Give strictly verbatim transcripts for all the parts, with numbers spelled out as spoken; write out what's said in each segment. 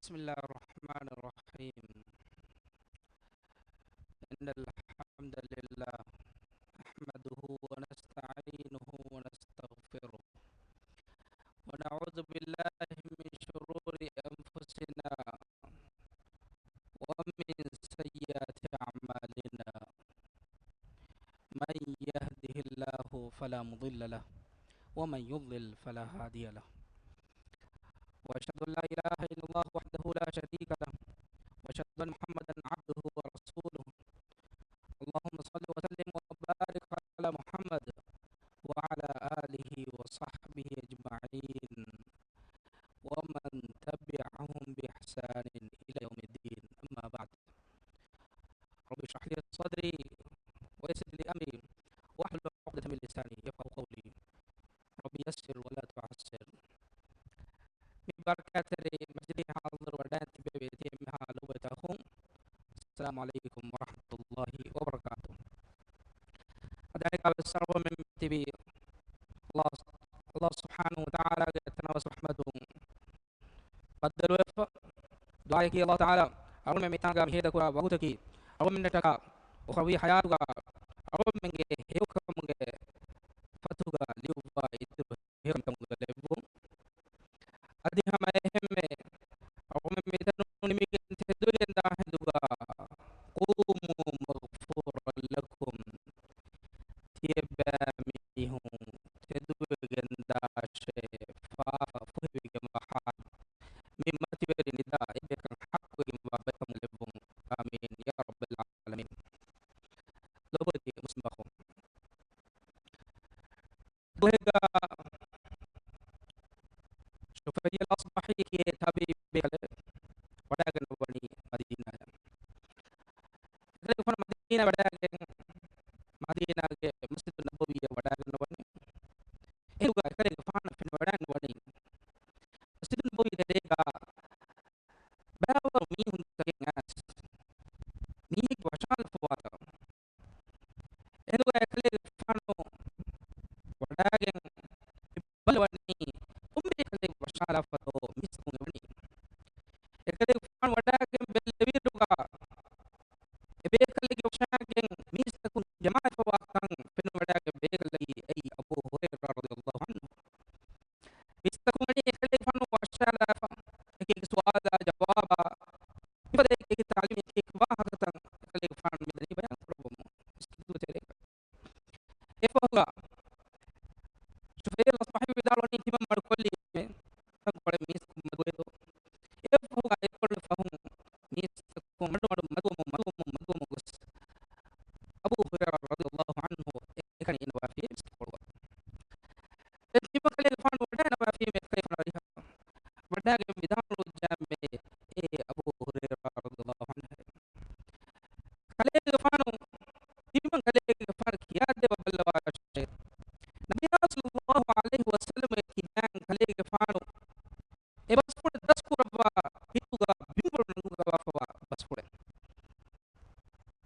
بسم الله الرحمن الرحيم. إن الحمد لله نحمده ونستعينه ونستغفره، ونعوذ بالله من شرور أنفسنا ومن سيئات أعمالنا. من يهده الله فلا مضل له، ومن يضلل فلا هادي له. وأشهد أن لا إله إلا الله وحده لا شريك له، وأشهد أن محمدا عبده ورسوله. اللهم صل وسلم وبارك على محمد وعلى آله وصحبه أجمعين، ومن تبعهم بإحسان إلى يوم الدين. أما بعد، رب اشرح لي صدري ويسر لي أمري واحلل عقدة من لساني يفقهوا قولي. رب يسر ولا تعسر. މި ބަރަކާތްތެރި މަޖިލީހަށް ޙާޟިރު ވެވަޑައިގެން ތިބެވި އެތި އެންމެހާ ލޮބުވެތި އަޚުން، އައްސަލާމު ޢަލައިކުމް ވަރަޙްމަތުﷲި ވަބަރަކާތުހު. އަދި އަނެއްކާވެސް ސަރަހައްދު މިތިބީ ﷲ، ﷲ ސުބްޙާނަހޫ ވަތަޢާލާގެ ތަނަވަސް ރަޙްމަތުން ބައްދަލުވެފަ. ދުޢާއަކީ ﷲ ތަޢާލާ އަޅުގަނޑުމެން މިތާނގަ މި ހޭދަކުރާ ވަގުތަކީ އަޅުގަނޑުމެންނަށްޓަކާ އުޚްރަވީ ޙަޔާތުގަ އަޅުގަނޑުމެންގެ ހެޔޮކަމުގެ ފަތުގަ ލިޔުއްވާ އިތުރު ހެޔޮކަން ކަމުގަ ލެއްވުން. އަދި ހަމަ އެހެންމެ އަޅުގަނޑުމެން މިތަނުން ނިމިގެން ތެދުވެގެން ދާ ހިނދުގަ، قوموا مغفورا لكم، ތިޔަބައިމީހުން ތެދުވެގެން ދާށޭ، ފާފަ ފުހެވިގެންވާ ޙާލު. މި މަތިވެރި ނިދާ އެބަޔަކަށް ޙައްޤުވެގެންވާ ބައެއްކަމުގަ ލެއްވުން. އާމީން ޔާ ރައްބަލް ޢާލަމީން. ލޮބުވެތި މުސްލިމް އަޚުން، ދުވަހެއްގަ ޝުފައިލް އަޞްބަޙީ ކިޔޭ ތާބިޢީ ބޭކަލެއް ވަޑައިގަންނަވަނީ މަދީނާއަށް. އެކަލޭގެފާނު މަދީނާ ވަޑައިގެން، މަދީނާގެ މަސްޖިދުއް ނަބަވީއަށް ވަޑައިގަންނަވަނީ. އެހިނދުގަ އެކަލޭގެފާނަށް ފެނިވަޑައިގަންނަވަނީ މަސްޖިދުއް ނަބަވީ ތެރޭގަ ބައިވަރު މީހުންތަކެއް އައިސް، މީހެއްގެ ވަށާލަފަވާތަ؟ އެހިނދުގަ އެކަލޭގެފާނު ވަޑައިގެން ބަލަވަނީ ކޮންމެ އެކަލެއް ވަށާލާފަތޯ މީސްތަކުން އެވަނީ. އެކަލޭގެފާނު ވަޑައިގެން ބެލެވިއިރުގަ، އެބޭކަލެއްގެ ވަށާގެން މީސްތަކުން ޖަމާވެފަވާކަން ފެނިވަޑައިގެން ބޭކަލަކީ އެއީ އަބޫ ހުރައިރާ ރަޟިޔަﷲ ޢަންހު. މީސްތަކުން ވަނީ އެކަލޭގެފާނު ވަށާލާފަ، އެކި އެކި ސުވާލާ ޖަވާބާ، މިފަދަ އެކި އެކި ތަޢުލީމް، އެކި އެކި ވާހަކަތައް އެކަލޭގެފާނު މިދަނީ ބަޔާން ކުރައްވަމުން މަސްޖިދު ތެރޭގަ. އެފަހުގަ ޝުފައިލް އަޞްބަޙީ ވިދާޅުވަނީ ތިމަން މަޑުކޮށްލީމޭ، ތަންކޮޅެއް މީސްތަކުން މަދުވޭތޯ. އެފަހުގަ އެއްކޮޅު ފަހުން މީސްތަކުން މަޑުމަޑުން މަދުވަމުން މަދުވަމުން މަދުވަމުން ގޮސް، އަބޫ ހުރައިރާ ރަޟިޔަﷲ ޢަންހު އެކަނި އިންވާފި މީސްތަކު ކޮޅުގަ. ދެން ތިމަން ކަލޭގެފާނު ވަޑައިނަވާފީމޭ އެކަލޭގެފާނު އަރިހަށް. ވަޑައިގެން ވިދާޅުވެއްޖާމޭ، އޭ އަބޫ ހުރައިރާ ރަޟިޔަﷲ ޢަންހު، ކަލޭގެފާނު ތިމަން ކަލޭގެފާނަށް ކިޔާދެއްވާ ބައްލަވާށޭ. ނަބިއްޔާ ޞައްލަﷲ ޢަލައިހި ވަސައްލަމަށް ކިބައިން ކަލޭގެފާނު އެ ބަސްފުޅަށް ދަސްކުރައްވާ ހިނދުގަ ބިންވަޅު ނަންގަވާފަވާ ބަސްފުޅެއް.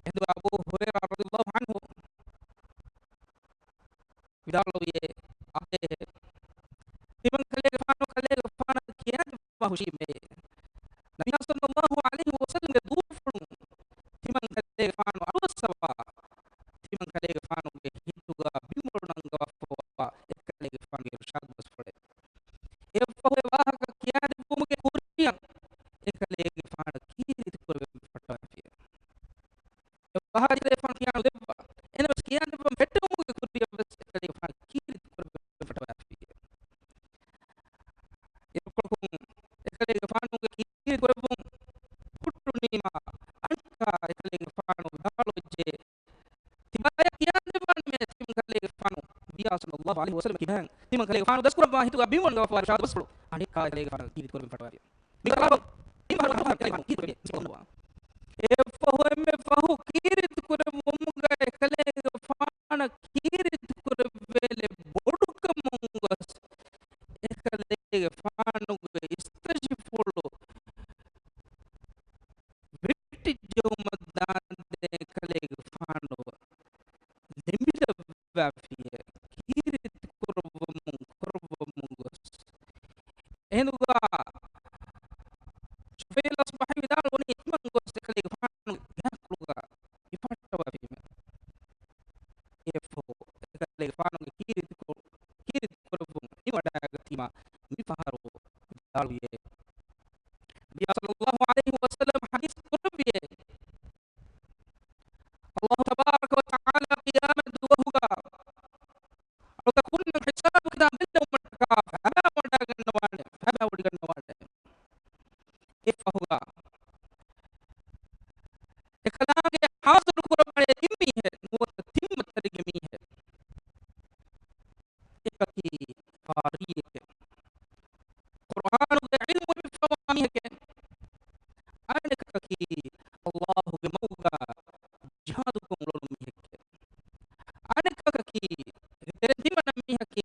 އެހިނދުގަ އަބޫ ހުރައިރާ ރަޟިޔަﷲ ޢަންހު ވިދާޅުވިއޭ، އާދޭހޭ، ތިމަން ކަލޭގެފާނު ކަލޭގެފާނަށް ކިޔާދެއްވާ ހުށީމޭ، ނަބިއްޔާ ޞައްލަﷲ ޢަލައިހި ވަސައްލަމްގެ ދޫފުޅުން ތިމަން ކަލޭގެފާނު އަޑުއައްސަވާ، ތިމަން ކަލޭގެފާނުގެ ހިތުގަ ބިންވަޅު ނަންގަވާފަވާ އެކަލޭގެފާނުގެ އިރުޝާދު ބަސްފުޅެއް. އެއަށްފަހު އެ ވާހަކަ ކިޔާދެއްވުމުގެ ކުރިއަށް އެކަލޭގެފާނަށް ކީރިތި ކުރެވެން ފައްޓަވާފިއޭ. އެ ވާހަކަ ކަލޭގެފާނު ކިޔާ ނުދެއްވާ. އެހެނަސް ކިޔާދެއްވަން ފެއްޓެވުމުގެ ކުރިއަށްވެސް އެކަލޭގެފާނަށް ކީރިތި ކުރެވެން ފައްޓަވާފިއޭ. އިރުކޮޅަކުން އެކަލޭގެފާނުގެ ކީރިތި ކުރެއްވުން ހުއްޓުނީމާ، އަނެއްކާ އެކަލޭގެފާނު ވިދާޅުވެއްޖެ، ތިބާޔަށް ކިޔާދެއްވާނަމޭ، ތިމަން ކަލޭގެފާނު ނަބިއްޔާ ޞައްލަﷲ ޢަލައިހި ވަސައްލަމަށް ކިބައިން ތިމަން ކަލޭގެފާނު ދަސްކުރައްވާ ހިތުގަ ބިންވަޅު ނަންގަވާފަވާ އިރުޝާދު ބަސްފުޅު އަނެއްކާ އެކަލޭގެފާނަށް ކީރިތި ކުރެވެން ފައްޓަވާފިއޭ. މި ކަލާބަ، މި ކަލާބަ، އެއަށްފަހު އެންމެ ފަހު ކީރިތި ކުރެއްވުމުގަ އެކަލޭގެފާނަށް ކީރިތި ކުރެއްވޭލެއް ބޮޑުކަމުން ގޮސް، އެކަލޭގެފާނުގެ އިސްތަށިފުޅު ވެއްޓި ޖެހުމަށް ދާންދެން އެކަލޭގެފާނު ލެނބިލައްވާފިއޭ، ކީރިތި ކުރައްވަމުން، ކުރައްވަމުން ގޮސް. އެހިނދުގަ، ޝުފައިލް އެކަލާނގެފާނުގެ ކީރިތިކޮ-، ކީރިތިކުރައްވުން ހިމަޑައިގަތީމާ މި ފަހަރު ވިދާޅުވިއޭ. ނަބިއްޔާ ޞައްލައްލާހު ޢަލައިހި ވަސައްލަމަ ޙަދީޘް ކުރެއްވިއޭ، ﷲ ތަބާރަކަ ވަ ތަޢާލާ ޤިޔާމަތް ދުވަހުގަ އަޅުތަކުންނަށް ޙިސާބު ކިތާބު ދެއްވުމަށްޓަކާ ފައިބާވަޑައިގަންނަވާނެ، ފައިބާވޮޑިގަންނަވާނެ. އެއަށްފަހުގަ އެކަލާނގެ ޙާޟިރު ކުރައްވާނެ ތިން މީހެއް ނުވަތަ ތިން މަތަރިގެ މީހެއް. އެކަކީ ޤާރީއެކެވެ. ޤުރްއާނުގެ ޢިލްމު އެބަފާވާ މީހެކެވެ. އަނެކަކަކީ ﷲ ގެ މަގުގަ ޖިހާދުކޮށް އުޅުނު މީހެކެވެ. އަނެކަކަކީ ދެ-، ދެން ތިންވަނަ މީހަކީ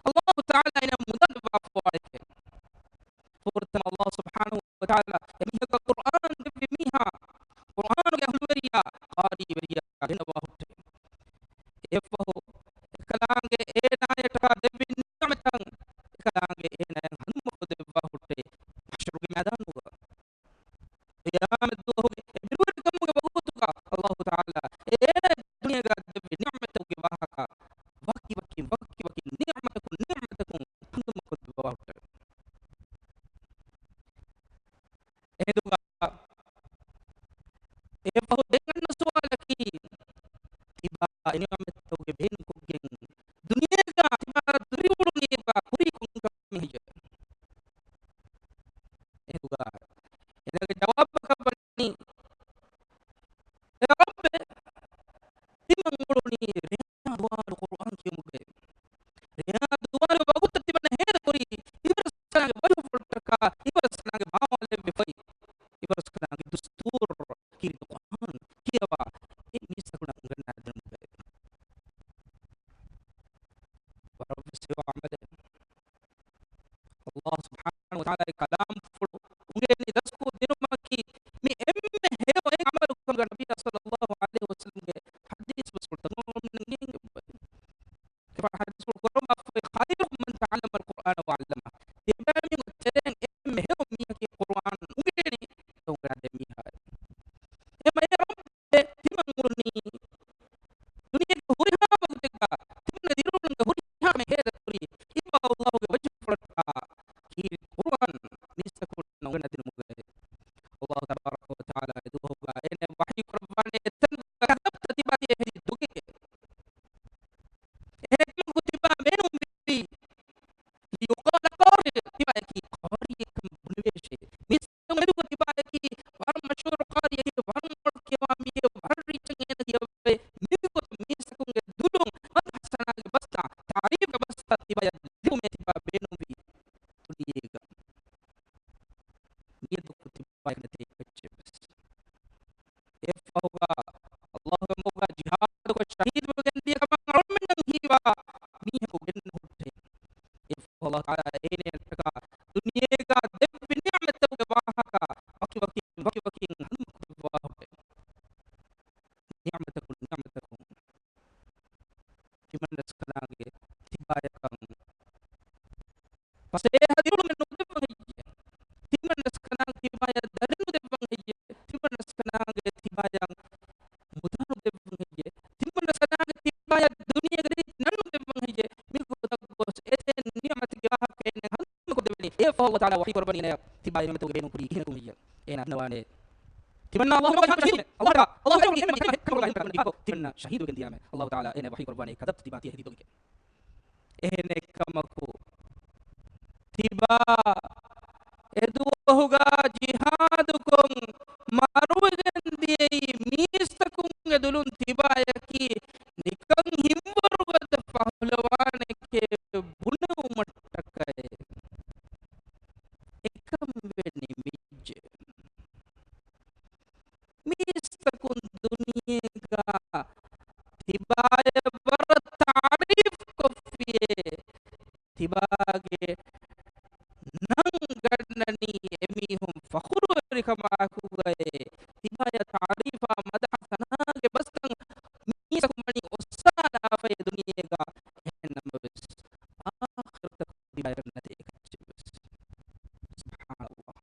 ﷲ ތަޢާލާ އޭނަ މުދާ ދެއްވާފަވާ އެކެވެ. ފުރަތަމަ ﷲ ސުބްޙާނަހޫ ވަތަޢާލާ އެމީހަކަށް ޤުރްއާން ދެއްވި މީހާ، ޤުރްއާނުގެ އަހުލުވެރިޔާ، ޤާރީވެރިޔާ ގެންނަވާ ހުއްޓެވެ. އެއަށްފަހު އެކަލާނގެ އޭނާޔަށްޓަކާ ދެއްވި ނިޢުމަތަށް އެކަލާނގެ އޭނާޔަށް ހަނދުމަކޮށްދެއްވާ ހުއްޓެވެ. މަޙްޝަރުގެ މައިދާނުގަ ޤިޔާމަތް ދުވަހުގެ އެ ބިރުވެރިކަމުގެ ވަގުތުގަ ﷲ ތަޢާލާ އޭނާ ދުނިޔޭގަ ދެއްވި ނިޢުމަތުގެ ވާހަކަ ވަކިވަކިން، ވަކިވަކިން، ނިޢުމަތަކުން، ނިޢުމަތަކުން ހަނދުމަކޮށްދެއްވާ ހުއްޓެވެ. އެހިނދުގަ އެއަށްފަހު ދެން އަންނަ ސުވާލަކީ، ތިބާ އެ ނިޢުމަތްތަކުގެ ބޭނުންކޮށްގެން ދުނިޔޭގަ ތިބާ ދުރިއުޅުނީ ކުރީ ކޮން ކަމެއް ހެއްޔެވެ؟ އެހިނދުގަ އޭނާގެ ޖަވާބަކަށް ވަނީ، އޭ ރައްބޭ، ތިމަން އުޅުނީ ރެޔާ ދުވާލު ޤުރްއާން ކިޔުމުގައި. ރެޔާ ދުވާލު ވަގުތަށް ތިމަން ހޭދަކުރީ، އިބްރަސްކަލާނގެ ވަޖުހުފުޅަށްޓަކާ، އިބްރަސްކަލާނގެ ބާވާލެއްވި ފޮތް، އިބްރަސްކަލާނގެ ދުސްތޫރު ކީރިތި ޤުރްއާން ކިޔަވާ، އެ މީސްތަކުންނަށް އުނގަންނާ ދިނުމުގައި. ވަރަށްވެސް ހެޔޮ ޢަމަލެއް. ﷲ ސުބްޙާނަހޫ ވަތަޢާލާގެ ކަލާމްފުޅު އުނގެނި ދަސްކޮށްދިނުމަކީ މި އެންމެ ހެޔޮ އެއް ޢަމަލު ކަމުގަ ނަބިއްޔާ ޞައްލައްލާހު ޢަލައިހި ވަސައްލަމްގެ ޙަދީޘް ވެސް ކުރިތަން އޮންނަން ގެންގެވޭ. އެފަހަރު ޙަދީޘްފުޅު ކުރައްވާފައި، "خيركم من تعلم القرآن وعلمه." ތިޔަބައިމީހުންގެ ތެރެއިން އެންމެ ހެޔޮ މީހަކީ ޤުރުއާން އުނގެނި އުނގަންނަ މީހާއެވެ. އެހެންވެ އޭ ރައްބޭ، ތިމަން އުޅުނީ ދުނިޔޭގެ ހުރިހާ ވަގުތެއްގަ ތިމަންނަ ދިރިއުޅުމުގެ ހުރިހާ ކަމެއް ހޭދަކުރީ އިބާ ﷲ ގެ ވަޖްހުފުޅަށްޓަކާ ކީރިތި ޤުރުއާން މީސްތަކުންނަށް އުނގަންނަ ދިނުމުގައި. ﷲ ތަބާރަކަ ވަ ތަޢާލާ އެ ދުވަހުގަ އޭނައަށް ވަޙީ ކުރައްވާނެ، އެތަން، كذبت، ތިބާ ތިޔަ ހެދީ ދޮގެކޭ. އެހެންކަމަކު ތިބާ ބޭނުންވީ، ليقال قارئ، ތިބާ އެކީ ޤާރީއެއްކަން ބުނެވޭށޭ. މީސްތަކުން މެދުގަ ތިބާ އެކީ ވަރަށް މަޝްހޫރު ޤާރީއެކޭ، ވަރަށް މޮޅު ކިޔަވާ މީހެއް، ވަރަށް ރީއްޗަށް އޭނަ ކިޔަވޭ. މިގޮތަށް މީސްތަކުންގެ ދުލުން މަދްޙަ ސަނާގެ ބަސްތައް، ތަޢުރީފްގެ ބަސްތައް ތިބާޔަށް ލިބުމޭ ތިބާ ބޭނުންވީ ދުނިޔޭގަ. މިއަދު ތިބާޔަށް ނެތޭ އެއްޗެއްވެސް. އެއަށްފަހުގަ ﷲ ގެ މަގުގަ ޖިހާދުކޮށް ޝަހީދުވެގެން ދިޔަ ކަމަށް އަޅުމެންނަށް ހީވާ މީހަކު ގެންނަ ހުއްޓެވެ. އެއަށްފަހު ﷲ ތަޢާލާ އޭނައަށްޓަކާ ދުނިޔޭގަ ދެއްވި ނިޢުމަތްތަކުގެ ވާހަކަ ވަކިވަކިން، ވަކިވަކިން ހަނދުމަކޮށްދެއްވާ ހުއްޓެވެ. ނިޢުމަތަކުން، ނިޢުމަތަކުން ތިމަންނަސްކަލާނގެ ތިބާޔަކަށް ފަސޭހަ ދިރިއުޅުމެއް ނުދެއްވަން ހެއްޔޭ؟ ތިމަންނަސްކަލާނގެ ތިބާޔަށް ދަރިނުދެއްވަން ހެއްޔޭ؟ ތިމަންނަސްކަލާނގެ ތިބާޔަށް މުދާނުދެއްވަން ހެއްޔޭ؟ ތިމަންނަސްކަލާނގެ ތިބާޔަށް ދުނިޔޭގެ ރީތި ނަންނުދެއްވަން ހެއްޔޭ؟ މިގޮތަށް ގޮސް އެތައް ނިޢުމަތުގެ ވާހަކަ އޭނަ ހަނދުމަކޮށްދެވެނީ. އެއަށްފަހު ﷲ ތަޢާލާ ވަޙީ ކުރައްވަނީ އޭނައަށް ތިބާ އެ ނިޢުމަތުގެ ބޭނުން ކުރީ ކިހިނަކުން ހެއްޔޭ؟ އޭނަ ދަންނަވާނެ. ތިމަންނަ ﷲ ގެ ޝަހީދު. ﷲ ތަޢާލާ އޭނަ ވަޙީ ކުރައްވާނެ، كذبت، ތިބާ ތިޔަ ހެދީ ދޮގެކޭ. އެހެނެއްކަމަކު، ތިބާ އެދުވަހުގަ ޖިހާދުކޮށް މަރުވެގެން ދިޔައީ މީސްތަކުންގެ ދުލުން ތިބާޔަކީ ނިކަން ހިތްވަރުގަދަ ފަހުލަވާނެކޭ ބުނެވުމަށްޓަކައި. އެކަން ވެ ނިމިއްޖެ. މީސްތަކުން ދުނިޔޭގަ ތިބާޔަށް ވަރަށް ތަޢުރީފް ކޮށްފިޔޭ. ތިބާގެ ނަން ގަންނަނީ އެމީހުން ފަޚުރުވެރިކަމާއެކުގައޭ. ތިބާޔަށް ތަޢުރީފާ މަދަޙަ ސަނާގެ ބަސްތައް މީސްތަކުން ވަނީ އޮއްސާލާފައޭ ދުނިޔޭގަ. އެހެންނަމަވެސް، އާޚިރަތަކު ތިބާޔަށް ނެތޭ އެކައްޗެއްވެސް. ސުބްޙާނަﷲ.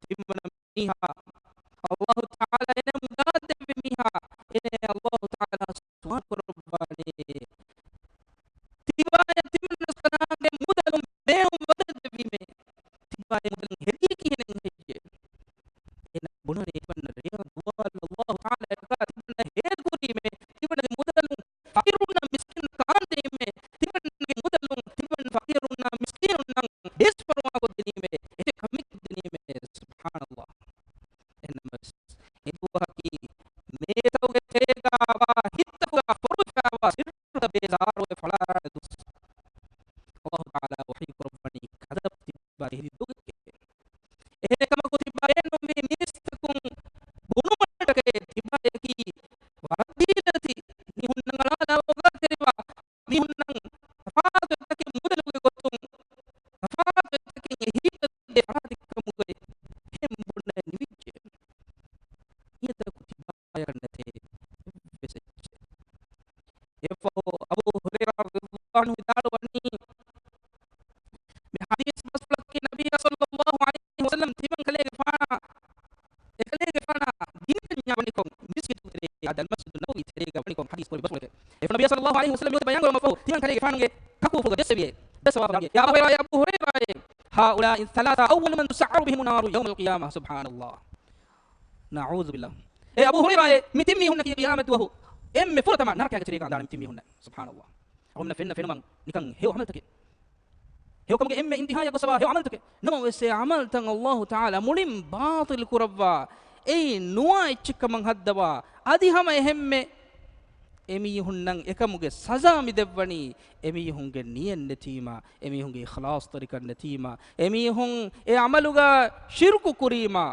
ތިންވަނަ މީހާ، ﷲ ތަޢާލާ އޭނަ މުދާ ދެއްވި މީހާ، އޭނަ ﷲ ތަޢާލާ ސުވާލު ކުރައްވާނެ، ޒާރުވެ ފަޅާރާނެ ދުވަސް ﷲ ތަޢާލާ ވަޙީ ކުރައްވަނީ ކަލަބަށް ތިބާ އެހި ދުވަހެކޭ. އެހެނެއް ކަމަކު ތިބާ ބޭނުންވީ މީސްތަކުން ބުނުމަށްޓަކައި ތިބާޔަކީ ވަރަށް ދީލަތި މީހުންނަށް އަޅާލާ އޮގާތެރިވާ މީހުންނަށް ތަފާތު އެއްޗަކެއް މުދަލުގެ ގޮތުން، ތަފާތު އެއްޗަކެއް އެހީގަ ދޭ ފަރާތެއް ކަމުގައި އެހެން ބުނެ ނިމިއްޖެ. ނިޔަތަކު ތިބާޔަކަށް ނެތޭ އެއްވެސް އެއްޗެއް. އެއަށްފަހު އަބޫ ހުރައިރާ ރަޟިޔަﷲ ޢަންހު ވިދާޅުވަނީ، މި ޙަދީޘް ބަސްފުޅަކީ ނަބިއްޔާ ޞައްލަﷲ ޢަލައިހި ވަސައްލަމަ ތިމަން ކަލޭގެފާނާ، އެކަލޭގެފާނާ ދީން ވަނިކޮށް މިސްކިތުގެ ތެރޭގަ، އަދި އަލްމަސްޖިދު ނަބަވީ ތެރޭގަ ވަނިކޮށް ޙަދީޘް ކުރި ބަސްފުޅެކޭ. އެފަ ނަބިއްޔާ ޞައްލަﷲ ޢަލައިހި ވަސައްލަމަ މި ބަޔާން ކުރުމަށްފަހު ތިމަން ކަލޭގެފާނުގެ ކަކޫފުޅުގަ ޖެއްސެވިއޭ. ޖެއްސަވާފަ ވަނީ. ޔާ އަބާ ހުރައިރާ، އޭ އަބޫ ހުރައިރާއޭ، هؤلاء الثلاثة أول من تسعر بهم النار يوم القيامة. سبحان الله. نعوذ بالله. އޭ އަބޫ ހުރައިރާއޭ، މި ތިން މީހުންނަކީ ޤިޔާމަތް ދުވަހު އެންމެ ފުރަތަމަ ނަރަކައިގެ ތެރޭގަ ދާނެ މި ތިން މީހުންނަށް. سبحان الله. އަޅުގަނޑަށް ފެންނަ ފެނުމަށް ނިކަން ހެޔޮ ޢަމަލުތަކެއް. ހެޔޮކަމުގެ އެންމެ އިންތިހާޔަށް ގޮސްފަވާ ހެޔޮ ޢަމަލުތަކެއް. ނަމަވެސް އެ ޢަމަލުތައް ﷲ ތަޢާލާ މުޅިން ބާޠިލު ކުރައްވާ، އެއީ ނުވާ އެއްޗެއްކަމަށް ހައްދަވާ، އަދި ހަމަ އެހެންމެ އެމީހުންނަށް އެކަމުގެ ސަޒާ މި ދެއްވަނީ އެމީހުންގެ ނިޔަތް ނެތީމަ، އެމީހުންގެ އިޚްލާޞްތެރިކަން ނެތީމަ، އެމީހުން އެ ޢަމަލުގަ ޝިރުކު ކުރީމަ.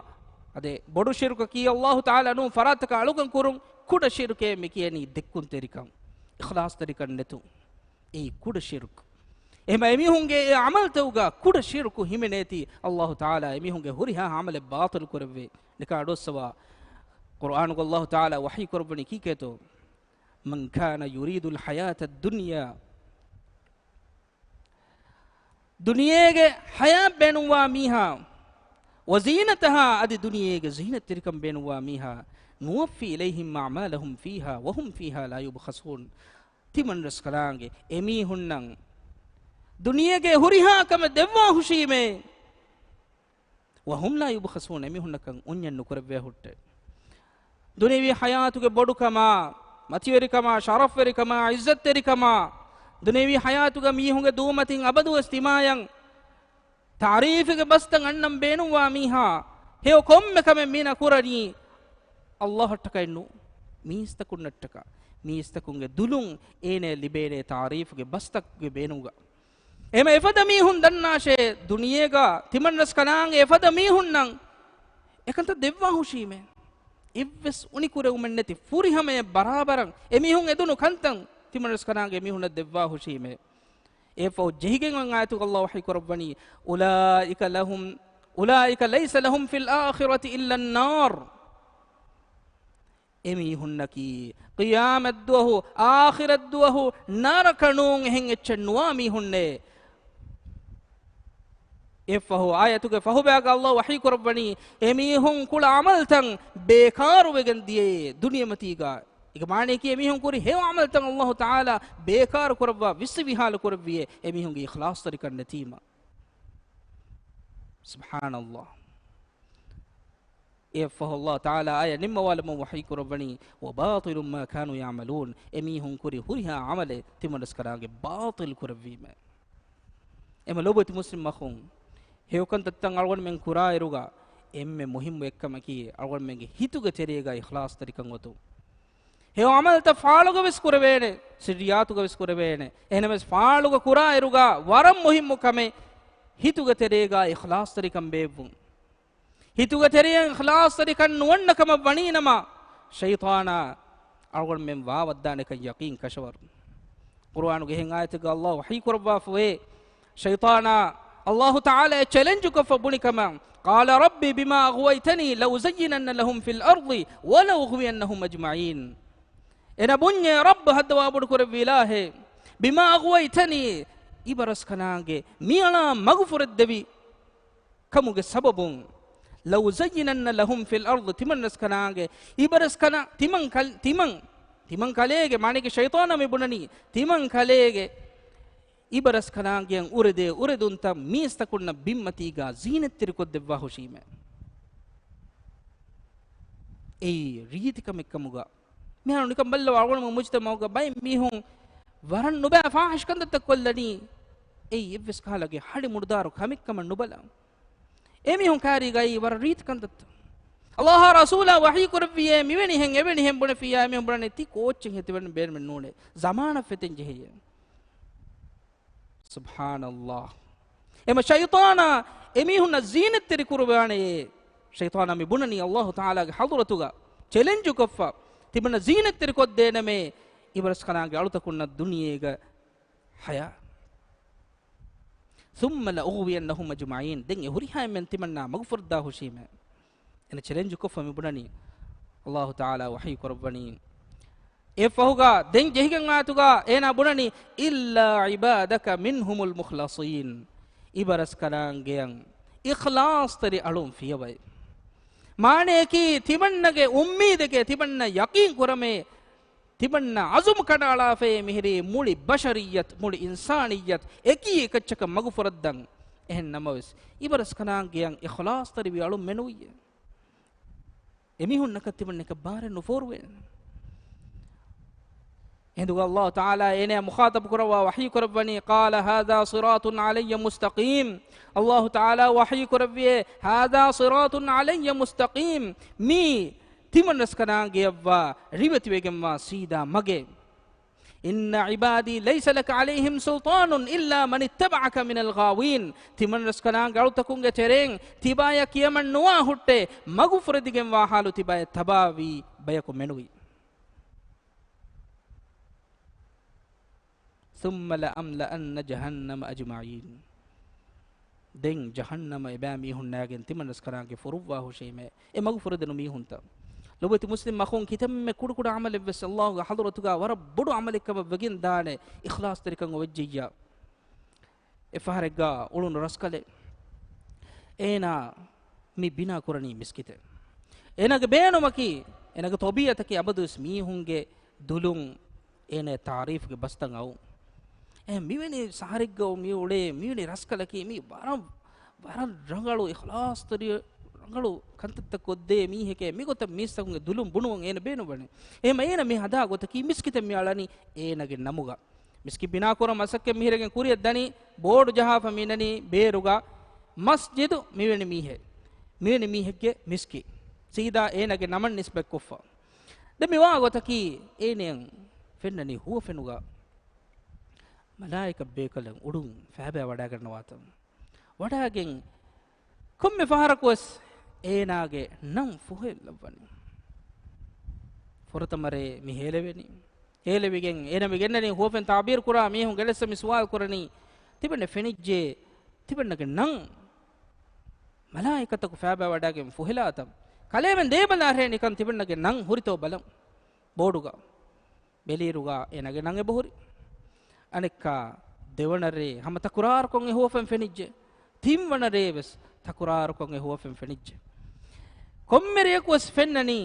އަދި ބޮޑު ޝިރުކަކީ ﷲ ތަޢާލާ ނޫން ފަރާތަކަށް އަޅުކަން ކުރުން، ކުޑަ ޝިރުކޭ މި ކިޔަނީ ދެއްކުންތެރިކަން، އިޚްލާޞްތެރިކަން ނެތުން. އެއީ ކުޑަ ޝިރުކު. އެހެންމަ އެމީހުންގެ އެ ޢަމަލުތަކުގަ ކުޑަ ޝިރުކު ހިމެނޭތީ، ﷲ ތަޢާލާ އެމީހުންގެ ހުރިހާ ޢަމަލެއް ބާޠިލު ކުރެއްވޭ. ނިކާ އަޑުއައްސަވާ، ޤުރުއާނުގަ ﷲ ތަޢާލާ ވަޙީ ކުރައްވަނީ ކީކޭތޯ؟ من كان يريد الحياة الدنيا، ދުނިޔޭގެ ޙަޔާތް ބޭނުންވާ މީހާ، وزينتها، އަދި ދުނިޔޭގެ ޒީނަތްތެރިކަން ބޭނުންވާ މީހާ، نوف إليهم أعمالهم فيها وهم فيها لا يبخسون. ތިމަންރަސްކަލާނގެ އެމީހުންނަށް ދުނިޔޭގެ ހުރިހާ ކަމެއް ދެއްވާ ހުށީމޭ. وهم لا يبخسون، އެމީހުންނަކަށް އުންޏެއް ނުކުރެއްވޭ ހުއްޓެ. ދުނިޔަވީ ޙަޔާތުގެ ބޮޑުކަމާ، މަތިވެރިކަމާ، ޝަރަފްވެރިކަމާ، ޢިއްޒަތްތެރިކަމާ، ދުނިޔަވީ ޙަޔާތުގަ މީހުންގެ ދޫމަތިން އަބަދުވެސް ތިމާޔަށް ތަޢުރީފުގެ ބަސްތައް އަންނަން ބޭނުންވާ މީހާ، ހެޔޮ ކޮންމެ ކަމެއް މި ނަ ކުރަނީ ﷲ އަށްޓަކައެއް ނޫން، މީސްތަކުންނަށްޓަކާ، މީސްތަކުންގެ ދުލުން އޭނަޔަށް ލިބޭނޭ ތަޢުރީފުގެ ބަސްތަކުގެ ބޭނުމުގަ. އެހެން އެފަދަ މީހުން ދަންނާށޭ، ދުނިޔޭގަ ތިމަންރަސްކަލާނގެ އެފަދަ މީހުންނަށް އެކަންތައް ދެއްވާ ހުށީމޭ. އެއްވެސް އުނިކުރެވުމެއް ނެތި ފުރިހަމަޔަށް ބަރާބަރަށް އެމީހުން އެދުނު ކަންތައް ތިމަންރަސްކަލާނގެ މީހުންނަށް ދެއްވާ ހުށީމޭ. އެއަށްފަހު ޖެހިގެން އޮތް އާޔަތުގަ ﷲ ވަޙީ ކުރައްވަނީ، أولئك لهم، أولئك ليس لهم في الآخرة إلا النار. އެމީހުންނަކީ ޤިޔާމަތްދުވަހު، އާޚިރަތްދުވަހު ނަރަކަ ނޫން އެހެން އެއްޗެއް ނުވާ މީހުންނޭ. އެއަށްފަހު އާޔަތުގެ ފަހުބައިގަ ﷲ ވަޙީ ކުރައްވަނީ، އެމީހުން ކުޅަ ޢަމަލުތައް ބޭކާރުވެގެން ދިޔައޭ ދުނިޔެމަތީގަ. އޭގެ މާނަޔަކީ އެމީހުން ކުރި ހެޔޮ ޢަމަލުތައް ﷲ ތަޢާލާ ބޭކާރު ކުރައްވާ ވިއްސި ވިހާލު ކުރެއްވިޔޭ އެމީހުންގެ އިޚްލާޞްތެރިކަން ނެތީމަ. ސުބްޙާނަﷲ. އެއަށްފަހު ﷲ ތަޢާލާ އާޔަތް ނިންމަވާލަމުން ވަޙީ ކުރައްވަނީ، وباطل ما كانوا يعملون، އެމީހުން ކުރި ހުރިހާ ޢަމަލެއް ތިމަންރަސްކަލާނގެ ބާޠިލް ކުރެއްވީމޭ. އެމަ ލޮބުވެތި މުސްލިމް އަޚުން، ހެޔޮކަންތައްތައް އަޅުގަނޑުމެން ކުރާއިރުގަ އެންމެ މުހިއްމު އެއްކަމަކީ، އަޅުގަނޑުމެންގެ ހިތުގެ ތެރޭގަ އިޚްލާޞްތެރިކަން އޮތުން. ހެޔޮ ޢަމަލުތައް ފާޅުގަވެސް ކުރެވޭނެ، ސިއްރިއްޔާތުގަވެސް ކުރެވޭނެ. އެހެނަމެސް ފާޅުގަ ކުރާއިރުގަ ވަރަށް މުހިއްމު ކަމެއް ހިތުގެ ތެރޭގަ އިޚްލާޞްތެރިކަން ބޭއްވުން. ހިތުގެ ތެރެއިން އިޚްލާޞްތެރިކަން ނުވަންނަ ކަމަށް ވަނީނަމަ، ޝައިޠާނާ އަޅުގަނޑުމެން ވާވައްދާނެކަން ޔަޤީން ކަށަވަރު. ޤުރުއާނުގެ އެހެން އާޔަތެއްގަ ﷲ ވަޙީ ކުރައްވާފަވޭ، ޝައިޠާނާ ﷲ ތަޢާލާ އެ ޗެލެންޖުކޮށްފަ ބުނި ކަމަށް، قال رب بما أغويتني لأزينن لهم في الأرض ولأغوينهم أجمعين. އޭނަ ބުންޏޭ، ރައްބު ހައްދަވާ ބޮޑުކުރެއްވި އިލާހޭ، بما أغويتني، އިބަރަސްކަލާނގެ މިއަޅާ މަގުފުރެއްދެވި ކަމުގެ ސަބަބުން، لأزينن لهم في الأرض، ތިމަންރަސްކަލާނގެ، އިބަރަސްކަލާ، ތިމަން ކަލް-، ތިމަން، ތިމަން ކަލޭގެ، މާނައަކީ ޝައިޠާނާ މި ބުނަނީ، ތިމަން ކަލޭގެ އިބަރަސްކަލާނގެއަށް އުރެދޭ އުރެދުންތައް މީސްތަކުންނަށް ބިންމަތީގަ ޒީނަތްތެރިކޮށްދެއްވާ ހުށީމޭ. އެއީ ރީތިކަމެއްކަމުގަ މިހާރު ނިކަން ބައްލަވާ އަޅުގަނޑުމެން މުޖްތަމަޢުގަ ބައެއް މީހުން ވަރަށް ނުބައި ފާޙިޝް ކަންތައްތައް ކޮށްލަނީ. އެއީ އެއްވެސް ކަހަލަގެ ހަޑި މުޑުދާރު ކަމެއްކަމަށް ނުބަލާ. އެމީހުން ކާރީގައި ވަރަށް ރީތި ކަންތައްތައް. އަﷲ ރަސޫލާ ވަޙީ ކުރެއްވިއޭ މިވެނިހެން އެވެނިހެން ބުނެފިއްޔާ އެމީހުން ބުނަނީ ތި ކޯއްޗެއް ހެއްޔޭ ތިބަން ބޭނުމެއް ނޫނޭ. ޒަމާނަށް ފެތެން ޖެހެޔޭ. ސުބްޙާނަﷲ. އެމަ ޝައިޠާނާ އެމީހުންނަށް ޒީނަތްތެރި ކުރުވާނެޔޭ. ޝައިޠާނާ މި ބުނަނީ އަﷲ ތަޢާލާގެ ޙަޟްރަތުގަ ޗެލެންޖު ކޮށްފަ ތިބަންނަށް ޒީނަތްތެރި ކޮށްދޭނަމޭ އިބަރަސްކަލާނގެ އަޅުތަކުންނަށް ދުނިޔޭގަ ޙަޔާ. ثُمَّ لَأُغْوِيَنَّهُمْ أَجْمَعِينَ. ދެން އެ ހުރިހާ އެންމެން ތިމަންނާ މަގުފުރެއްދާ ހުށީމޭ. އޭނަ ޗެލެންޖު ކޮށްފަ މި ބުނަނީ. އަﷲ ތަޢާލާ ވަޙީ ކުރައްވަނީ. އެއަށްފަހުގަ ދެން ޖެހިގެން އާތުގަ އޭނާ ބުނަނީ، إِلَّا عِبَادَكَ مِنْهُمُ الْمُخْلَصِينَ. އިބަރަސްކަލާނގެއަށް އިޚްލާޞްތެރި އަޅުން ފިޔަވައި. މާނަޔަކީ ތިމަންނަގެ އުއްމީދެކޭ، ތިމަންނަ ޔަޤީން ކުރަމޭ، ތިމަންނަ ޢަޒުމް ކަނޑައަޅާފައޭ މިހިރީ މުޅި ބަޝަރިއްޔަތު، މުޅި އިންސާނިއްޔަތު އެކީ އެކައްޗަކަށް މަގުފުރައްދަން. އެހެން ނަމަވެސް، އިބަރަސްކަލާނގެއަށް އިޚްލާޞްތެރިވި އަޅުން މެނުވިއޭ. އެމީހުންނަކަށް ތިމަން އެކަށް ބާރެއް ނުފޯރުވޭ. އެހިނދުގަ އަﷲ ތަޢާލާ އޭނަޔާ މުޚާޠަބު ކުރައްވާ ވަޙީ ކުރައްވަނީ، قَالَ هَذَا صِرَاطٌ عَلَيَّ مُسْتَقِيمٌ. އަﷲ ތަޢާލާ ވަޙީ ކުރެއްވިއޭ، هَذَا صِرَاطٌ عَلَيَّ مُسْتَقِيمٌ. މީ ތިމަންރަސްކަލާނގެއަށްވާ ރިވެތިވެގެންވާ ސީދާ މަގޭ. إِنَّ عِبَادِي لَيْسَ لَكَ عَلَيْهِمْ سُلْطَانٌ إِلَّا مَنِ اتَّبَعَكَ مِنَ الْغَاوِينَ. ތިމަންރަސްކަލާނގެ އަޅުތަކުންގެ ތެރެއިން ތިބާޔަށް ކިޔަމަން ނުވާ ހުއްޓޭ، މަގުފުރެދިގެންވާ ޙާލު ތިބާޔަށް ތަބާވީ ބަޔަކު މެނުވީ. ثُمَّ لَأَمْلَأَنَّ جَهَنَّمَ أَجْمَعِينَ. ދެން ޖަހަންނަމަށް އެބައިމީހުންނާގެން ތިމަންރަސްކަލާނގެ ފުރުއްވާ ހުށީމޭ، އެ މަގުފުރެދެނު މީހުންތައް. ލޮބުވެތި މުސްލިމް އަޚުން، ކިތަންމެ ކުޑަކުޑަ ޢަމަލެއްވެސް އަﷲގެ ޙަޟްރަތުގަ ވަރަށް ބޮޑު ޢަމަލެއްކަމަށް ވެގެން ދާނެ، އިޚްލާޞްތެރިކަން އޮވެއްޖެއްޔާ. އެއްފަހަރެއްގަ އުޅުނު ރަސްކަލެއް. އޭނާ މި ބިނާ ކުރަނީ މިސްކިތެއް. އޭނާގެ ބޭނުމަކީ، އޭނާގެ ޠަބީޢަތަކީ އަބަދުވެސް މީހުންގެ ދުލުން އޭނާ ތާރީފްގެ ބަސްތައް އައު. އެ މިވެނި ޝަހަރެއްގަ މި އުޅޭ، މިވެނި ރަސްކަލަކީ މީ ވަރަށް، ވަރަށް ރަނގަޅު އިޚްލާޞްތެރި ރަނގަޅު ކަންތައްތައް ކޮށްދޭ މީހެކޭ، މިގޮތަށް މީސްތަކުންގެ ދުލުން ބުނުވަން އޭނަ ބޭނުންވަނީ. އެހެންމަ އޭނަ މި ހަދާ ގޮތަކީ މިސްކިތެއް މި އަޅަނީ އޭނަގެ ނަމުގަ. މިސްކިތް ބިނާކުރަން މަސައްކަތް މިހިރަގެން ކުރިއަށް ދަނީ، ބޯޑު ޖަހާފަ މި ނަނީ ބޭރުގަ މަސްޖިދު މިވެނި މީހެއް، މިވެނި މީހެއްގެ މިސްކިތް. ސީދާ އޭނަގެ ނަމަށް ނިސްބަތްކޮށްފަ. ދެން މިވާ ގޮތަކީ އޭނައަށް ފެންނަނީ ހުވަފެނުގަ މަލާއިކަ ބޭކަލެއް އުޑުން ފައިބައި ވަޑައިގަންނަވާތަން. ވަޑައިގެން ކޮންމެ ފަހަރަކުވެސް އޭނާގެ ނަން ފުހެލައްވަނީ. ފުރަތަމަ ރޭ މި ހޭލެވެނީ. ހޭލެވިގެން އޭނަ މި ގެންނަނީ ހުވަފެން ތަޢުބީރު ކުރާ މީހުން ގެނެސް މި ސުވާލު ކުރަނީ، ތިބަންނަ ފެނިއްޖެ، ތިބަންނަގެ ނަން މަލާއިކަތަކު ފައިބައި ވަޑައިގެން ފުހެލާތަން. ކަލޭމެން ދޭބަލާށޭ ނިކަން ތިބަންނަގެ ނަން ހުރިތޯ ބަލަން. ބޯޑުގަ. ބެލިއިރުގަ އޭނަގެ ނަން އެބަހުރި. އަނެއްކާ ދެވަނަ ރޭ ހަމަ ތަކުރާރުކޮށް އެ ހުވަފެން ފެނިއްޖެ. ތިންވަނަ ރޭ ވެސް ތަކުރާރުކޮށް އެ ހުވަފެން ފެނިއްޖެ. ކޮންމެ ރެޔަކު ވެސް ފެންނަނީ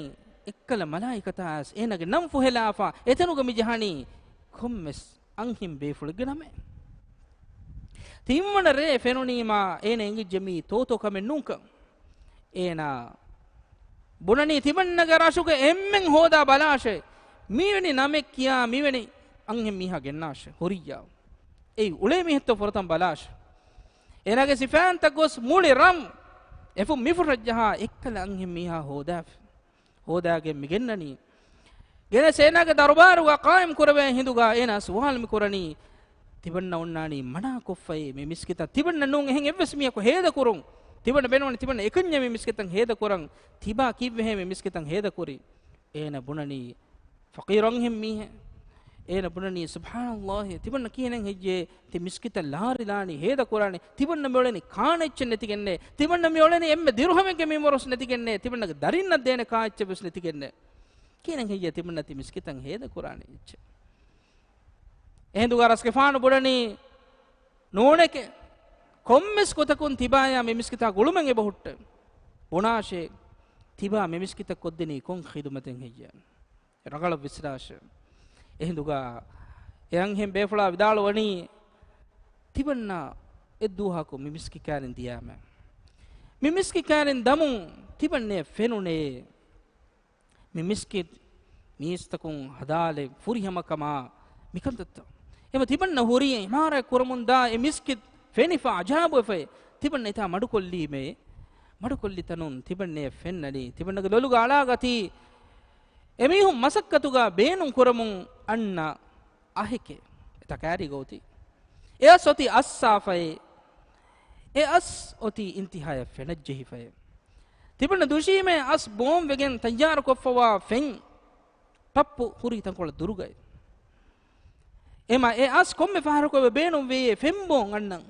އެއްކަލަ މަލާއިކަތާ އައިސް އޭނަގެ ނަން ފުހެލާފަ އެތަނުގަ މި ޖަހަނީ ކޮންމެސް އަންހެން ބޭފުޅެއްގެ ނަމެއް. ތިންވަނަ ރޭ ފެނުނީމާ އޭނަ އެނގިއްޖެ މީ ތޯތޯ ކަމެއް ނޫންކަން. އޭނާ ބުނަނީ ތިމަންނަގެ ރަށުގެ އެންމެން ހޯދާ ބަލާށޭ. މީވެނި ނަމެއް ކިޔާ މިވެނި އަންހެން މީހާ ގެންނާށޭ ހުރިއްޔާ. އެއީ އުޅޭ މީހެއްތޯ ފުރަތަމަ ބަލާށޭ. އޭނާގެ ސިފައިންތައް ގޮސް މުޅި ރަށް އެފުށް މިފުށަށް ޖަހާ އެއްކަލަ އަންހެން މީހާ ހޯދާފި. ހޯދާގެން މިގެންނަނީ. ގެނެސް އޭނާގެ ދަރުބާރުގަ ޤާއިމް ކުރެވޭ ހިނދުގަ އޭނާ ސުވާލު މި ކުރަނީ، ތިބަންނަ އޮންނާނީ މަނާކޮށްފައޭ މި މިސްކިތަށް. ތިބަންނަ ނޫން އެހެން އެއްވެސް މީހަކު ހޭދަކުރުން. ތިބަންނަ ބޭނުންވަނީ ތިބަންނަ އެކަންޏެއް މި މިސްކިތަށް ހޭދަކުރަން. ތިބާ ކީއްވެހޭ މި މިސްކިތަށް ހޭދަކުރީ؟ އޭނަ ބުނަނީ ފަޤީރު އަންހެން މީހެއް. އޭނަ ބުނަނީ، ސުބްޙާނަﷲ، ތިބަންނަ ކިހިނެއް ހެއްޔޭ ތި މިސްކިތަށް ލާރިލާނީ ހޭދަކުރާނީ؟ ތިބަންނަ މިއުޅެނީ ކާނެއްޗެއް ނެތިގެންނޭ. ތިބަންނަ މިއުޅެނީ އެންމެ ދިރުހަމެއްގެ މިންވަރުވެސް ނެތިގެންނޭ. ތިބަންނަގެ ދަރިންނަށް ދޭނެ ކާއެއްޗެއްވެސް ނެތިގެންނޭ. ކިހިނެއް ހެއްޔޭ ތިބަންނަ ތި މިސްކިތަށް ހޭދަކުރާނީ އެއްޗެއް؟ އެހިނދުގަ ރަސްގެފާނު ބުނަނީ ނޫނެކޭ. ކޮންމެސް ގޮތަކުން ތިބާޔާ މި މިސްކިތާ ގުޅުމެއް އެބަހުއްޓޭ. ބުނާށޭ، ތިބާ މި މިސްކިތަށް ކޮށްދިނީ ކޮން ޚިދުމަތެއް ހެއްޔޭ؟ ރަނގަޅަށް ވިސްނާށޭ. އެހިނދުގަ އެ އަންހެން ބޭފުޅާ ވިދާޅުވަނީ، ތިބަންނަ އެއްދުވަހަކު މި މިސްކިތް ކައިރިން ދިޔާމޭ. މި މިސްކިތް ކައިރިން ދަމުން ތިބަންނަޔަށް ފެނުނޭ. މި މިސްކިތް މީސްތަކުން ހަދާލެއް ފުރިހަމަކަމާ މިކަންތައްތައް. އެމަ ތިބަންނަ ހުރީ އިމާރާތް ކުރަމުންދާ އެ މިސްކިތް ފެނިފަ އަޖާބުވެފައި. ތިބަންނަ އެތާ މަޑުކޮށްލީމޭ. މަޑުކޮށްލި ތަނުން ތިމަންނަޔަށް ފެންނަނީ، ތިމަންނަގެ ލޮލުގަ އަޅާގަތީ އެމީހުން މަސައްކަތުގަ ބޭނުން ކުރަމުން އަންނަ އަހެކޭ. އެ ތަކާރީގަ އޮތީ. އެ އަސް އޮތީ އައްސާފައޭ. އެ އަސް އޮތީ އިންތިހާޔަށް ފެނަށްޖެހިފައޭ. ތިމަންނަ ދުށީމޭ އަސް ބޯންވެގެން ތައްޔާރުކޮށްފަވާ ފެން ޓައްޕު ހުރީ ތަންކޮޅެއް ދުރުގައި. އެމަ އެ އަސް ކޮންމެ ފަހަރަކު އެބަ ބޭނުންވެޔޭ ފެންބޯން އަންނަން.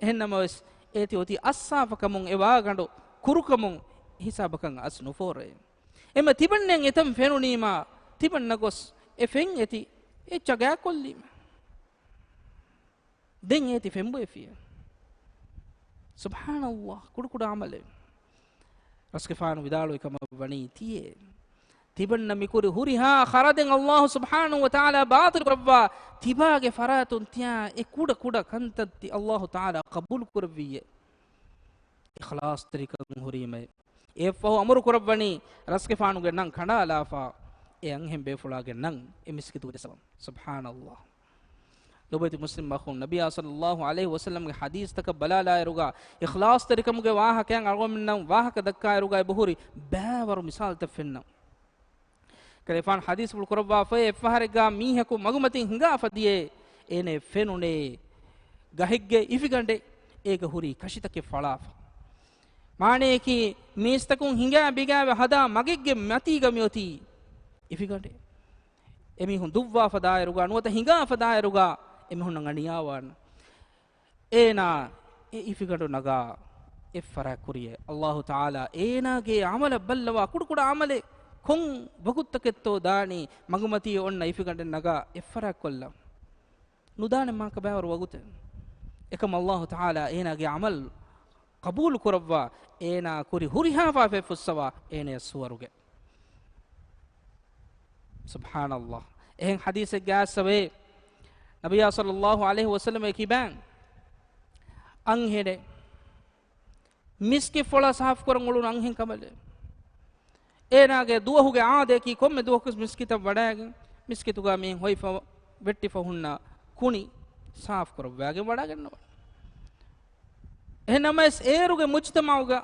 އެހެންނަމަވެސް، އޭތި އޮތީ އައްސާފަކަމުން އެ ވާގަނޑު ކުރުކަމުން ހިސާބަކަށް އަސް ނުފޯރޭ. އެމަ ތިމަންނައަށް އެތަން ފެނުނީމާ، ތިމަންނަ ގޮސް އެ ފެން އެތި އެއްޗަށް ގާތްކޮށްލީމަ. ދެން އޭތި ފެންބޮއެފިއޭ. ސުބްޙާނަﷲ، ކުޑަކުޑަ ޢަމަލެއް. ރަސްގެފާނު ވިދާޅުވި ކަމަށް ވަނީ ތިޔޭ. ތިބަންނަ މިކުރި ހުރިހާ ޚަރަދެއް ﷲ ސުބްޙާނަހޫ ވަތަޢާލާ ބާޠިލު ކުރައްވާ، ތިބާގެ ފަރާތުން ތިޔާ އެ ކުޑަ ކުޑަ ކަންތައް ތި ﷲ ތަޢާލާ ޤަބޫލު ކުރެއްވިއްޔޭ. އިޚްލާޞްތެރިކަން ހުރީމައެ. އެއަށްފަހު އަމުރު ކުރައްވަނީ ރަސްގެފާނުގެ ނަން ކަނޑާލާފަ، އެ އަންހެން ބޭފުޅާގެ ނަން އެ މިސްކިތުގަ ޖައްސަވަން. ސުބްޙާނަﷲ. ލޮބުވެތި މުސްލިމް އަޚުން، ނަބިއްޔާ ޞައްލަﷲު ޢަލައިހި ވަސައްލަމްގެ ޙަދީޘްތަކަށް ބަލާލާއިރުގަ، އިޚްލާޞްތެރިކަމުގެ ވާހަކައަށް އަޅުގަނޑުމެންނަށް ވާހަކަ ދައްކާއިރުގަ އެބަހުރި ބައިވަރު މިސާލުތައް ފެންނަން. ކަލޭގެފާނު ޙަދީޘްފުޅު ކުރައްވާފައި، އެއްފަހަރެއްގަ މީހަކު މަގުމަތިން ހިނގާފަ ދިޔައޭ، އޭނަޔަށް ފެނުނޭ ގަހެއްގެ އިފިގަނޑެއް، އޭގަ ހުރީ ކަށިތަކެއް ފަޅާފަ. މާނަޔަކީ، މީސްތަކުން ހިނގާ ބިގާވެ ހަދާ މަގެއްގެ މަތީގަ މިއޮތީ އިފިގަނޑެއް. އެމީހުން ދުއްވާފަ ދާއިރުގަ، ނުވަތަ ހިނގާފަ ދާއިރުގަ އެމީހުންނަށް އަނިޔާވާނެ. އޭނާ އެ އިފިގަނޑު ނަގާ އެއްފަރާތް ކުރިޔޭ. ﷲ ތަޢާލާ އޭނާގެ ޢަމަލަށް ބައްލަވާ، ކުޑަކުޑަ ޢަމަލެއް ކޮން ވަގުތުތަކެއްތޯ ދާނީ މަގުމަތީ އޮންނަ އިފިގަނޑެއް ނަގާ އެއްފަރާތް ކޮށްލަން. ނުދާނެ މާކަ ބައިވަރު ވަގުތެއް. އެކަމަށް ﷲ ތަޢާލާ އޭނާގެ ޢަމަލު ޤަބޫލު ކުރައްވާ، އޭނާ ކުރި ހުރިހާ ފާފައެއް ފުއްސަވާ، އޭނަޔަށް ސުވަރުގެ. ސުބްޙާނަﷲ. އެހެން ޙަދީޘެއްގަ އައިސްފައޭ، ނަބިއްޔާ ޞައްލަﷲު ޢަލައިހި ވަސައްލަމަ ކިބައިން އަންހެނެއް މިސްކިތްފޮޅާ ސާފުކުރަން އުޅުނު އަންހެން ކަމަށް. އޭނާގެ ދުވަހުގެ ޢާދަޔަކީ ކޮންމެ ދުވަހަކުވެސް މިސްކިތަށް ވަޑައިގެން، މިސްކިތުގަ މި ހޮތްފަ ވެއްޓިފަ ހުންނަ ކުނި ސާފުކުރައްވާގެން ވަޑައިގަންނަވަން. އެހެންނަމަވެސް އޭރުގެ މުޖްތަމަޢުގަ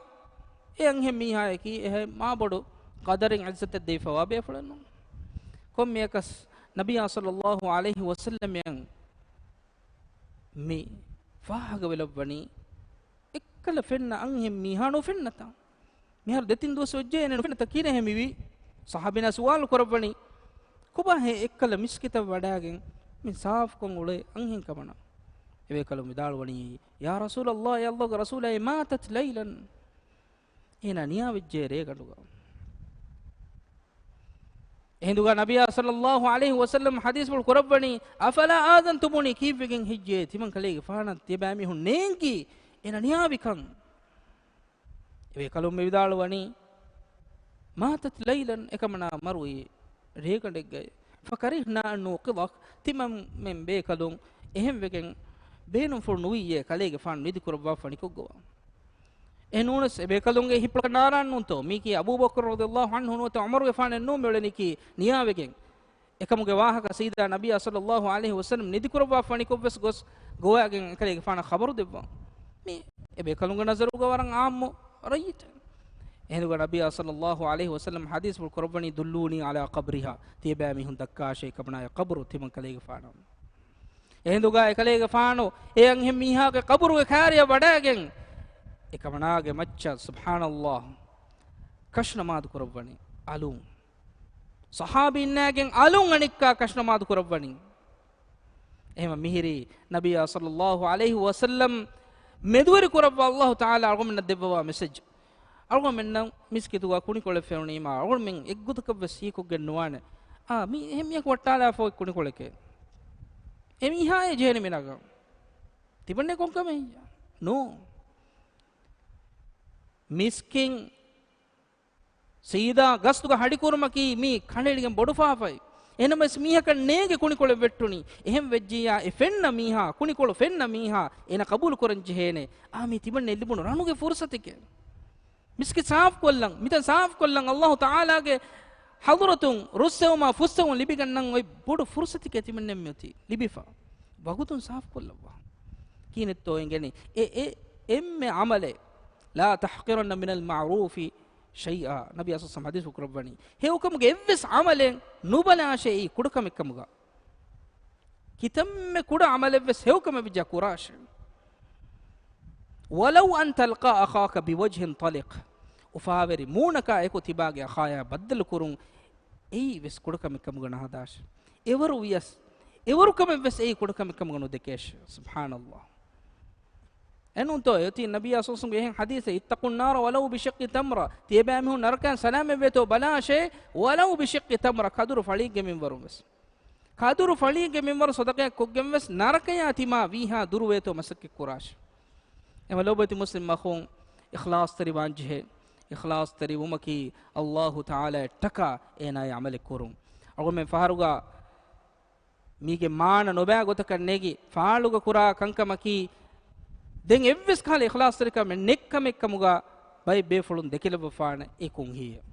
އެ އަންހެން މީހާޔަކީ އެހެން މާބޮޑު ޤަދަރެއް ޢިއްޒަތެއް ދެވިފަވާ ބޭފުޅެއް ނޫން. ކޮންމެއަކަސް ނަބިއްޔާ ޞައްލަﷲު ޢަލައިހި ވަސައްލަމައަށް މި ފާހަގަވެލައްވަނީ، އެއްކަލަ ފެންނަ އަންހެން މީހާ ނުފެންނަތަ؟ މިހާރު ދެތިން ދުވަސް ވެއްޖެ އޭނަ ނުފެންނަތަ ކިހިނެއް މިވީ؟ ޞަޙާބީންނާ ސުވާލު ކުރައްވަނީ، ކޮބާހޭ އެއްކަލަ މިސްކިތަށް ވަޑައިގެން މި ސާފުކޮށް އުޅޭ އަންހެން ކަމަނާ؟ އެބޭކަލުން ވިދާޅުވަނީ، ޔާ ރަސޫލަﷲ، އޭ ﷲގެ ރަސޫލާއޭ، މާތަތް ލައިލަން، އޭނާ ނިޔާވެއްޖެ ރޭގަނޑުގަ. އެހިނދުގަ ނަބިއްޔާ ޞައްލަﷲު ޢަލައިހި ވަސައްލަމަ ޙަދީޘްފުޅު ކުރައްވަނީ، އަފަލާ އާޛަންތުމޫނީ، ކީއްވެގެން ހެއްޔޭ ތިމަން ކަލޭގެފާނަށް ތިޔަބައިމީހުން ނޭނގީ އޭނަ ނިޔާވިކަން؟ އެބޭކަލުން މި ވިދާޅުވަނީ، މާތަތް ލައިލަން، އެކަމަނާ މަރުވީ ރޭގަނޑެއްގައި. ފަކަރިހްނާ އަން ނޫޤިޟަކަ، ތިމަންމެން ބޭކަލުން އެހެންވެގެން ބޭނުންފުޅު ނުވިއްޔޭ ކަލޭގެފާނު ނިދިކުރައްވާ ފަނިކޮށްގޮވާ. އެހެނޫނަސް އެބޭކަލުންގެ ހިތްޕުޅަކަށް ނާރާން ނޫންތޯ؟ މީކީ އަބޫބަކުރު ރަޟިޔަﷲު ޢަންހު ނުވަތަ ޢުމަރުގެފާނެއް ނޫން މިއުޅެނީކީ ނިޔާވެގެން. އެކަމުގެ ވާހަކަ ސީދާ ނަބިއްޔާ ޞައްލަﷲު ޢަލައިހި ވަސައްލަމަ ނިދިކުރައްވާ ފަނިކޮށްވެސް ގޮސް ގޮވާގެން އެކަލޭގެފާނަށް ޚަބަރު ދެއްވާ. މީ އެބޭކަލުންގެ ނަޒަރުގަ ވަރަށް ޢާއްމު ރައްޔިތެއް. އެހިނދުގަ ނަބިއްޔާ ޞައްލަﷲު ޢަލައިހި ވަސައްލަމަ ޙަދީޘްފުޅު ކުރައްވަނީ، ދުއްލޫނީ ޢަލާ ޤަބްރިހާ، ތިޔަބައިމީހުން ދައްކާށޭ އެކަމަނާގެ ޤަބުރު ތިމަން ކަލޭގެފާނަށް. އެހިނދުގަ އެކަލޭގެފާނު އެ އަންހެން މީހާގެ ޤަބުރުގެ ކާރިއަށް ވަޑައިގެން، އެކަމަނާގެ މައްޗަށް، ސުބްޙާނަﷲ، ކަށުނަމާދު ކުރައްވަނީ އަލުން. ޞަޙާބީންނާގެން އަލުން އަނެއްކާ ކަށުނަމާދު ކުރައްވަނީ. އެހެން މިހިރީ ނަބިއްޔާ ޞައްލަﷲު ޢަލައިހި ވަސައްލަމަ މެދުވެރި ކުރައްވާ ﷲ ތަޢާލާ އަޅުގަނޑުމެންނަށް ދެއްވަވާ މެސެޖް. އަޅުގަނޑުމެންނަށް މިސްކިތުގަ ކުނިކޮޅެއް ފެނުނީމާ، އަޅުގަނޑުމެން އެއްގޮތަކަށްވެސް ހީކޮށްގެން ނުވާނެ، އާ، މީ އެހެން މީހަކު ވައްޓާލާފަ އޮތް ކުނިކޮޅެކޭ. އެ މީހާއޭ ޖެހެނީ މި ނަގަން. ތިބަންނޭ ކޮންކަމެއް؟ ނޫން. މިސްކިތް ސީދާ ގަސްތުގަ ހަޑިކުރުމަކީ މީ ކަނޑައެޅިގެން ބޮޑު ފާފައެއް. އެހެނަމަވެސް މީހަކަށް ނޭނގެ ކުނިކޮޅެއް ވެއްޓުނީ. އެހެން ވެއްޖިއްޔާ އެ ފެންނަ މީހާ، ކުނިކޮޅު ފެންނަ މީހާ އޭނަ ޤަބޫލު ކުރަން ޖެހޭނެ. އާ، މީ ތިމަންނައަށް ލިބުނު ރަނުގެ ފުރުޞަތެކޭ. މިސްކިތް ސާފުކޮށްލަން، މިތަން ސާފުކޮށްލަން، ﷲ ތަޢާލާގެ ޙަޟްރަތުން ރުއްސެވުމާ ފުއްސެވުން ލިބިގަންނަން އޮތް ބޮޑު ފުރުޞަތެކޭ ތިމަންނައަށް މިއޮތީ ލިބިފަ. ވަގުތުން ސާފުކޮށްލައްވާ. ކިހިނެއްތޯ އެނގެނީ؟ އެ، އެ، އެންމެ ޢަމަލެއް لا تحقرن من المعروف شيئا. ނަބީ އަސްލު ޙަދީޘް ކުރައްވަނީ، ހެޔޮކަމުގެ އެއްވެސް ޢަމަލެއް ނުބަލާށޭ އެއީ ކުޑަކަމެއްކަމުގަ. ކިތަންމެ ކުޑަ ޢަމަލެއްވެސް ހެޔޮކަމެއް ވެއްޖާ ކުރާށޭ. ولو أن تلقى أخاك بوجه طلق. އުފާވެރި މޫނަކާ އެކު ތިބާގެ އަޚާޔާ ބައްދަލު ކުރުން އެއީ ވެސް ކުޑަކަމެއްކަމުގަ ނުހަދާށޭ. އެވަރު ވިޔަސް، އެވަރުކަމެއްވެސް އެއީ ކުޑަކަމެއްކަމުގަ ނުދެކޭށޭ. ސުބްޙާނަﷲ. އެނޫންތޯ އޮތީ ނަބީ އަސްލުގެ އެހެން ޙަދީޘެއް، اتقوا النار ولو بشق تمرة. ތިޔަބައިމީހުން ނަރަކައިން ސަލާމަތްވޭތޯ ބަލާށޭ، ولو بشق تمرة، ކަދުރު ފަޅީގެ މިންވަރުން ވެސް. ކަދުރު ފަޅީގެ މިންވަރު ޞަދަޤައެއް ކޮށްގެން ވެސް ނަރަކަޔާ ތިމާ ވީހާ ދުރުވޭތޯ މަސައްކަތް ކުރާށޭ. އެމަ ލޯބިވެތި މުސްލިމް އަޚުން، އިޚްލާޞްތެރިވާން ޖެހޭ. އިޚްލާޞްތެރިވުމަކީ ﷲ ތަޢާލާއަށްޓަކާ އޭނާއަށް ޢަމަލެއް ކުރުން. އަޅުގަނޑުމެން ފަހަރުގަ މީގެ މާނަ ނުބައި ގޮތަކަށް ނެގި ފާޅުގަ ކުރާ ކަންކަމަކީ، ދެން އެއްވެސް ކަހަލަ އިޚްލާޞްތެރިކަމެއް ނެތްކަމެއްކަމުގަ ބައެއް ބޭފުޅުން ދެކިލައްވަފާނެ އެ ކުންހީއެއް.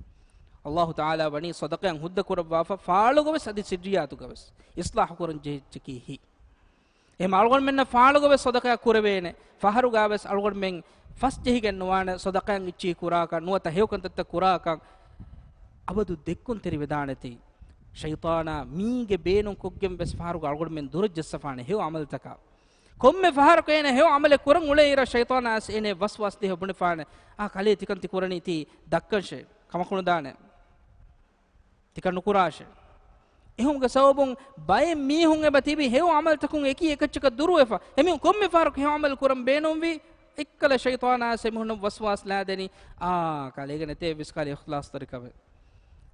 ﷲ ތަޢާލާ ވަނީ ޞަދަޤައިން ހުއްދަ ކުރައްވާފަ، ފާޅުގަވެސް އަދި ސިއްރިއްޔާތުގަވެސް އިޞްލާޙު ކުރަން ޖެހިއްޖެކީ ހި. އެހެން އަޅުގަނޑުމެންނަށް ފާޅުގަވެސް ޞަދަޤައި ކުރެވޭނެ. ފަހަރުގަވެސް އަޅުގަނޑުމެން ފަސް ޖެހިގެން ނުވާނެ ޞަދަޤައިން އެއްޗިހި ކުރާކަށް، ނުވަތަ ހެޔޮކަންތައްތައް ކުރާކަށް. އަބަދު ދެއްކުންތެރިވެދާނެތީ. ޝައިޠާނާ މީގެ ބޭނުން ކޮށްގެން ވެސް ފަހަރުގަ އަޅުގަނޑުމެން ދުރަށް ޖައްސަފާނެ ހެޔޮ ޢަމަލުތަކާ. ކޮންމެ ފަހަރަކު އޭނަ ހެޔޮ ޢަމަލެއް ކުރަން އުޅޭއިރަށް ޝައިޠާނާ އައިސް އޭނަ ވަސްވާސް ދޭ ބުނެފާނެ. އާ ކަލޭ ތިކަން ތި ކުރަނީ ތީ ދައްކަންށޭ. ކަމަކު ނުދާނެ. ތިކަން ނުކުރާށޭ. އެހުމުގެ ސަބަބުން ބައެއް މީހުން އެބަ ތިބި ހެޔޮ ޢަމަލުތަކުން އެކީ އެކައްޗަކަށް ދުރުވެފަ. އެމީހުން ކޮންމެ ފަހަރަކު ހެޔޮ ޢަމަލު ކުރަން ބޭނުންވީ، އެއްކަލަ ޝައިޠާނާ އައިސް އެމީހުންނަށް ވަސްވާސް ލާދެނީ، އާ، ކަލޭގެ ނެތޭ އެއްވެސް ކަހަލަ އިޚްލާޞްތެރިކަމެއް.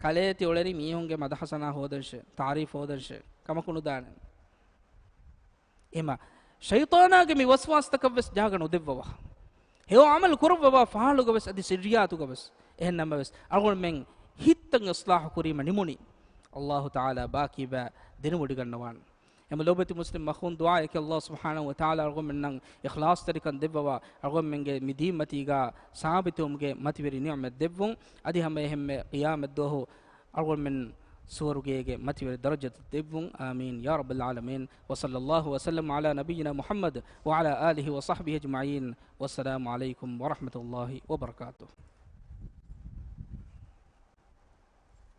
ކަލޭ ތި އުޅެނީ މީހުންގެ މަދަޙަ ސަނާ ހޯދަންށޭ، ތަޢުރީފް ހޯދަންށޭ، ކަމަކު ނުދާނެ. އެމަ ޝައިޠާނާގެ މި ވަސްވާސްތަކަށްވެސް ޖާގަ ނުދެއްވަވާ. ހެޔޮ ޢަމަލު ކުރައްވަވާ ފާޅުގަވެސް އަދި ސިއްރިއްޔާތުގަވެސް. އެހެންނަމަވެސް އަޅުގަނޑުމެން ހިތްތައް އިޞްލާޙު ކުރީމަ ނިމުނީ. ﷲ ތަޢާލާ ބާކީބާ ދެނެވޮޑިގަންނަވާން. އެމަ ލޯބިވެތި މުސްލިމް އަޚުން ދުޢާއެކޭ، ﷲ ސުބްޙާނަހޫ ވަތަޢާލާ އަޅުގަނޑުމެންނަށް އިޚްލާޞްތެރިކަން ދެއްވަވާ، އަޅުގަނޑުމެންގެ މި ދީންމަތީގާ ސާބިތުވުމުގެ މަތިވެރި ނިޢުމަތް ދެއްވުން، އަދި ހަމައެހެންމެ ޤިޔާމަތްދުވަހު އަޅުގަނޑުމެން ސުވަރުގޭގެ މަތިވެރި ދަރަޖަތައް ދެއްވުން. އާމީން ޔާ ރައްބަލް ޢާލަމީން. وصلى الله وسلم على نبينا محمد وعلى آله وصحبه أجمعين. والسلام عليكم ورحمة الله وبركاته.